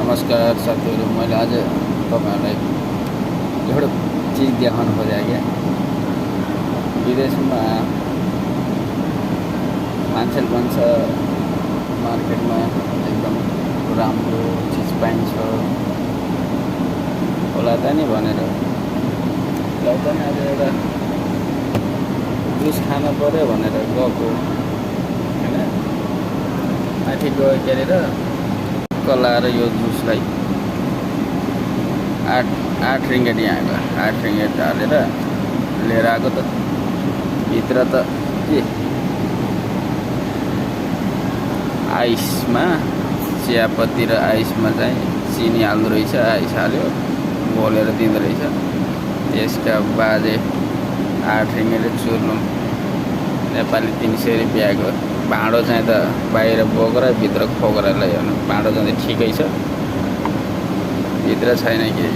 नमस्कार साथीहरू, मैले आज तपाईँहरूलाई एउटा चिज देखाउनु खोजेँ क्या। विदेशमा मान्छेले भन्छ मार्केटमा एकदम राम्रो चिज पाइन्छ होला त नि भनेर ल त नि आज एउटा जुस खान पऱ्यो भनेर गएको होइन। माथि गयो के अरे कलाएर यो जुसलाई 8 रिङ्गेट यहाँको 8 रिङ्गेट हालेर लिएर आएको त भित्र त के आइसमा चियापत्ती र आइसमा चाहिँ चिनी हाल्दो रहेछ। आइस हाल्यो घोलेर दिँदो रहेछ। त्यसका बाजे 8 रिङ्गेट चुर्नु नेपाली 300 रुपियाँको भाँडो चाहिँ त बाहिर बोकेर भित्र खोकेर ल्यायो भने भाँडो चाहिँ ठिकै छ, भित्र छैन के